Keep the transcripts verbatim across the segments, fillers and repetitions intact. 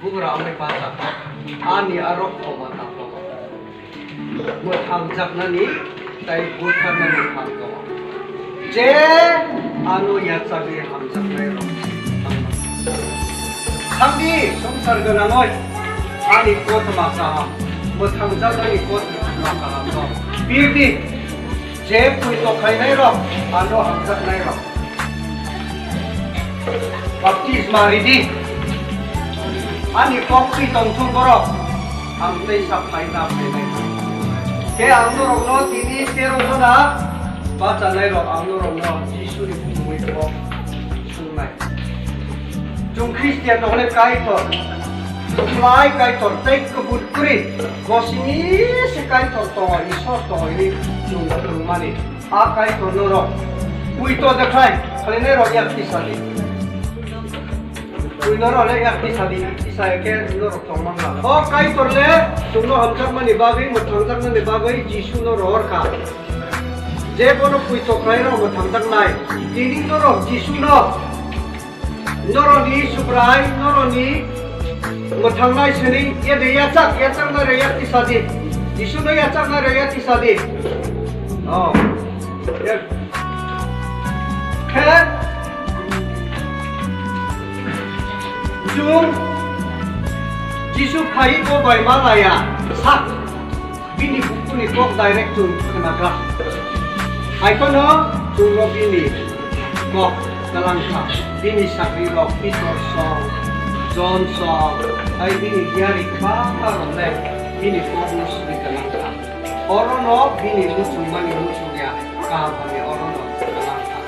Bugra amai pasa, ani arok koma tapoma. Mwthangjaknani tai butharnani phan koma. Je ano yachagwi hamjaknai rok. Thangdi songsar gwnangoi ani kothoma kaham, mwthangjaknani kothoma kaham rok. Birdi. Je poito khainai rok ano hamjaknai rok. Baptisma ridi. Ani kok twi tongthung borok ang tei sa phaina phainai. Khe ang norokno tini tero jona bachanai rok ang norokno Jisuni bumungwi kok sungnai. Chwng Khristian rok le Kaitor, Kwplai Kaitor tei Kubun Kwrwi, bo simi se Kaitor tongo, Isor tongo hinwi chwng phwrwngmani. A Kaitor norok poito de khlai, khlainai rok yak tisa di. Pui norok le yak tisa di, tisa khe norok tongmang la. O Kaitor le chwngno hamjakmani bagwi, mwthangjakmani bagwi Jisu no rohor kha. Je bono poito khlai rok mwthangjaknai, tini norok Jisu no Norokni Subrai, norokni mwthangnai sini, yede yachak, yachakna rwya tisadi. Jisuno yachakna rwya tisadi. Oh. Khe, chwng Jisu phai bo bai ma laya. Sak. Bini buktuni kok direct chwng khnagra. Haikhono chwngno bini kok kwlangkha. Bini sagrirok Pitor song, Jon song, hai bini diyari kwbangma rok le bini kokno suri kwlangkha. Orono bini muchungmani muchungya kaham hamya orono kwlangkha.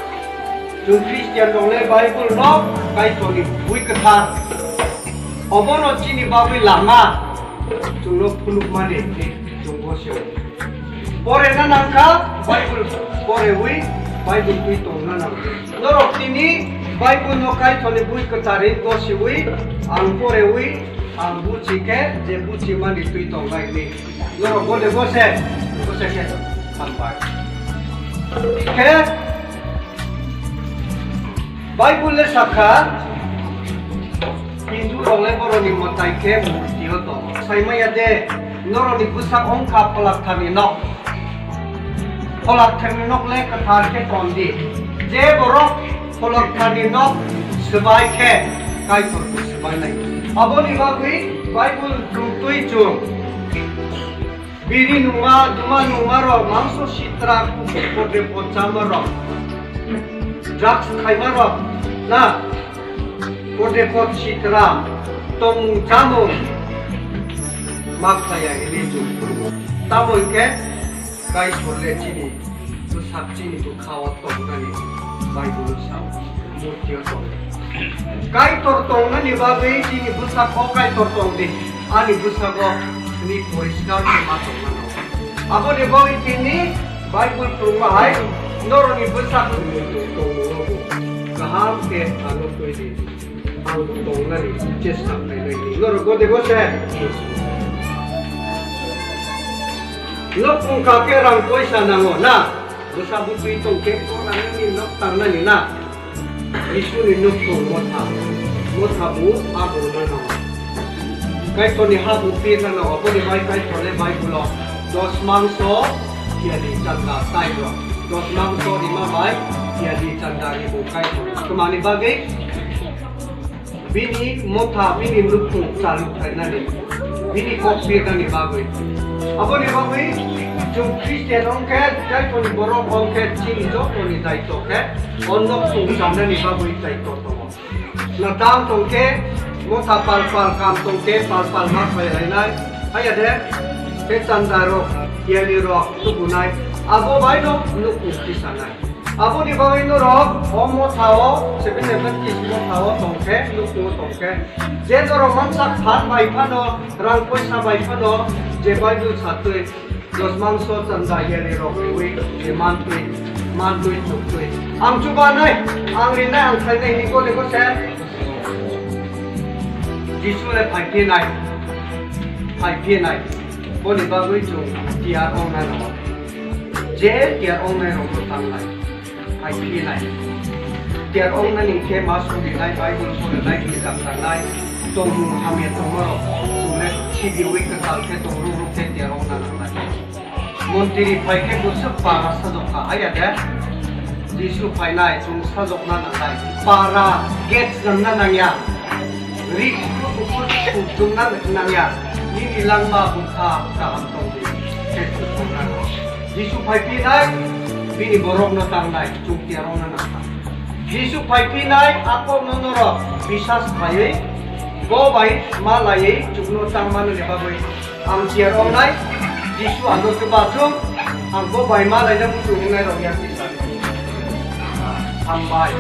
Chwng Christian rok le Bible no Kaitorni bui kwthar. Obono chini bagwi lama chwngno phunukmani chwng gosio. Porena nangkha, Bible porewi, Bible twi tongna nangkha. Norok tini Bible no Kaitorni bui kwthar ri gosiwi, ang porewi, ang buchi khe je buchi mani twi tongnai ni. Norok gode gose, gose khe hambai. Khe Bible le sakha, Hindu rok le boroni mwtai khe murti o tongo. Saimaya de, noroni bwsak wngkha pholakthani nok. Pholakthani nok le kwthar khe ton di. Je borok pholakthani nok swbai khe Kaitor bo swbai nai. Aboni bagwi Bible twi chwng. Biri nungma, duma nungma rok, mangso sitra, kuchuk pode pod chama rok, drugs khaima rok, na, pode pod sitra, tongmung chamung, ma khlaiya hini chwng. Tamo hwnkhe Kaitor le chini bwsak chini bwkha o tongnani Bible o sao, murti o tong. Kaitor tongnani bagwi chini bwsako Kaitor tong di, ani bwsago ni poriskar khe ma tongmano. Aboni bagwi chini Bible phwrwngma hai noroni bwsak tongmungno bo kaham khe ano twi di. Ang tongnani chesta khlainai di. Norok gode gose. Nok wngkha khe rang poisa nango na? Bwsa bwtwi tong khe pornani nok tangnani na? Jisuni nuk tong motha. Motha bu aborno nango. Kaitorni ha bu pirna nango. Aboni bai Kaitor le Bible o dos mangso phiya di chanda tai rok. Dos mangso rima bai phiya di chanda ribu Kaitor. Twmani bagwi bini motha, bini nukhung chalu khlainani, bini kok pirnani bagwi. Aboni bagwi chwng Christian wngkhe, Kaitorni borok wngkhe, chini jotoni daitw khe o nok chwng chamnani bagwi daitw tongo. Na tang tongkhe, Motha pal pal kam tongkhe pal pal ma khlai lainai. Haiya de, khe chandarok, yalirok tubunai. Abo baino nukung tisanai. Aboni bagwi norok o mothao, Seven Adventist mothao tongkhe, nukungo tongkhe. Je norok mansa phan bai phano, rang poisa bai phano, je Bible satwi, dos mangso chanda yalirok riwi, je mantwi, mantwi chuktwi. Ang chubanai, ang rinai, ang khlainai hini gole gose. Jisu le phaiphinai, phaiphinai. Boni bagwi chwng tiyar wngnai rok. Je tiyar wngnai rokno tangnai, phaiphinai. Tiyar wngnani khe ma surinai, Bible surinai, gilja sangnai, tongmung hamya tongmarok chwng le sibiwi kwtal khe tong ruk ruk khe tiyar wngna nangnai. Montri phai khe bwswk para sajokha, haiya de? Jisu phainai, chwng sajokna nangnai. Para gate swnamna nangya. Ri kuphur kuphur chwngna nangya. Nini langma bwkha kaham tongdi. Khe chwng tongna nang. Jisu phaiphinai, bini borokno tangnai, chwng tiyar wngna nangkha. Jisu phaiphinai, akorno norok bisas khaiwi, bo bai ma laiwi chwngno tangmani bagwi. Ang tiyar wngnai, Jisu ano chubathung, ang bo bai ma laina muchung wngnai rok ya tisa. Hambai.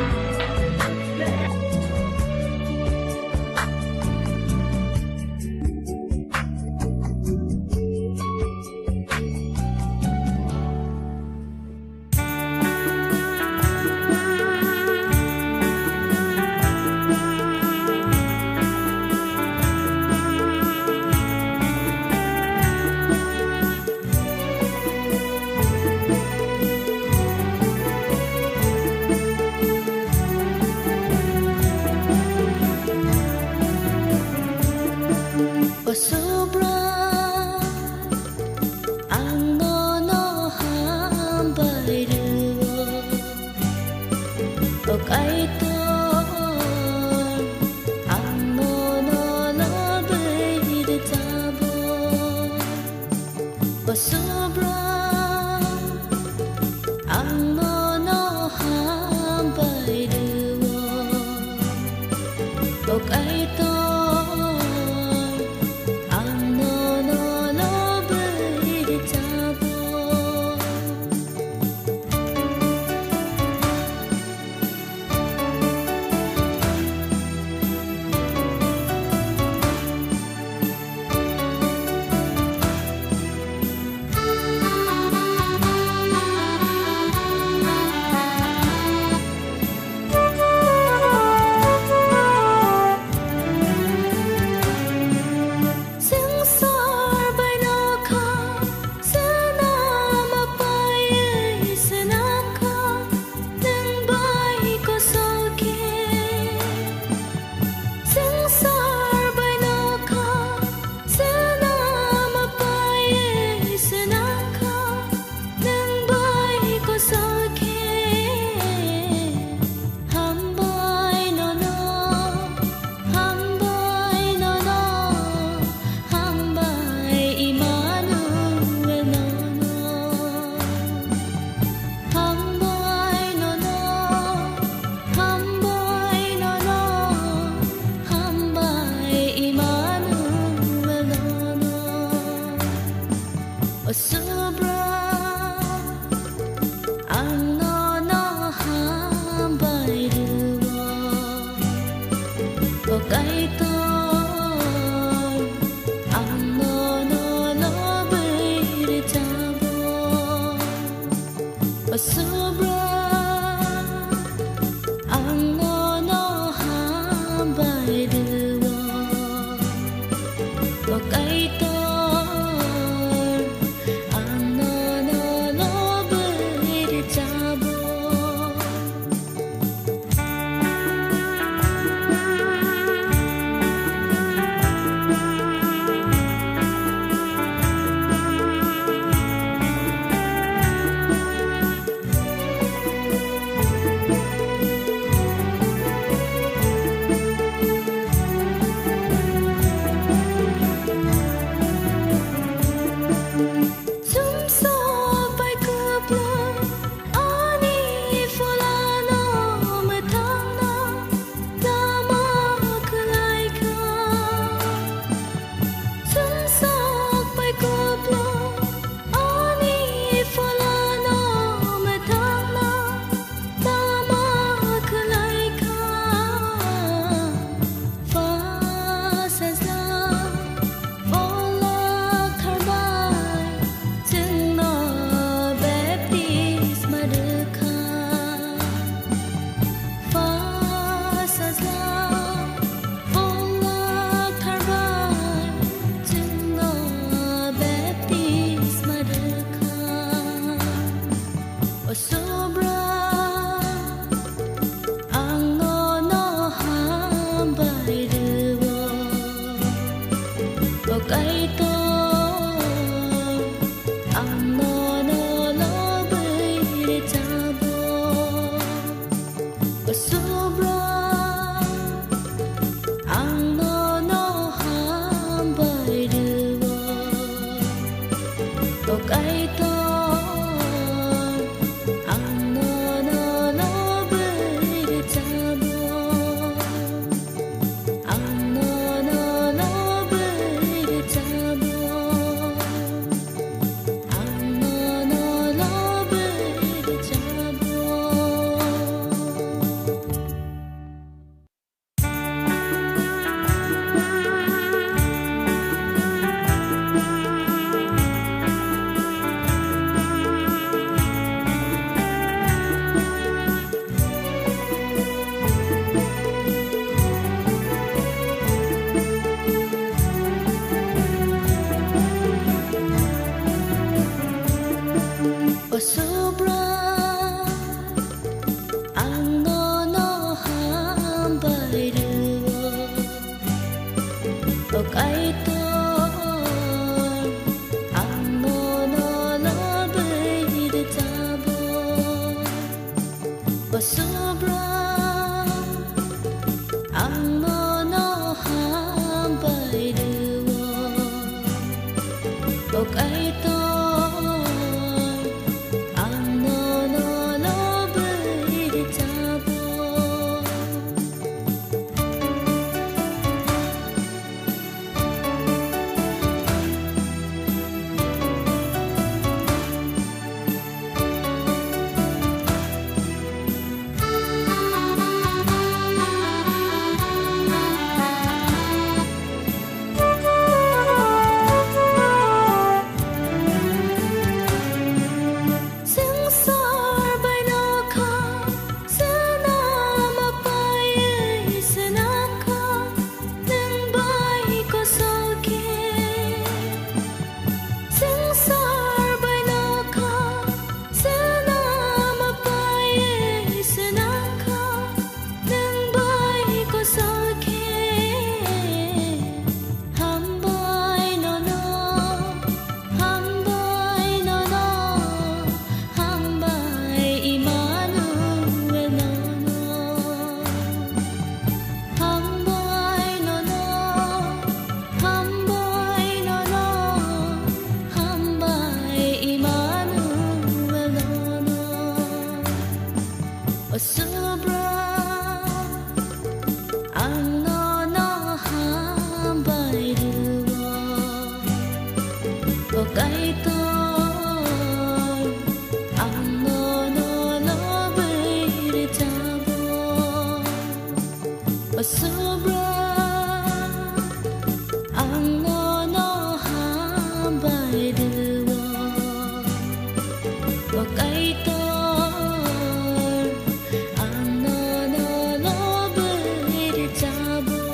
O Subra, ang nono hambai rwo. O Kaitor, ang nono lobwi rwchabo. O Subra, ang nono hambai rwo. O Kaitor, ang nono lobwi rwchabo. O Kaitor, ang nono lobwi rwchabo. O Subra, ang nono hambai rwo. O Kaitor, ang nono lobwi rwchabo. Swngchar bai nokha, swnam paiwi swnamkha, nwng bai kosol khe. Swngchar bai nokha, swnam paiwi swnamkha, nwng bai kosol khe. Hambai nono, hambai nono, hambai Emmanuel nono. Hambai nono, hambai nono, hambai Emmanuel nono. O Subra, ang nono hambai rwo. O Kaitor, ang nono lobwi rwchabo. O Subra, ang nono hambai rwo. O Kaitor, ang nono lobwi rwchabo.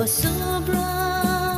Subra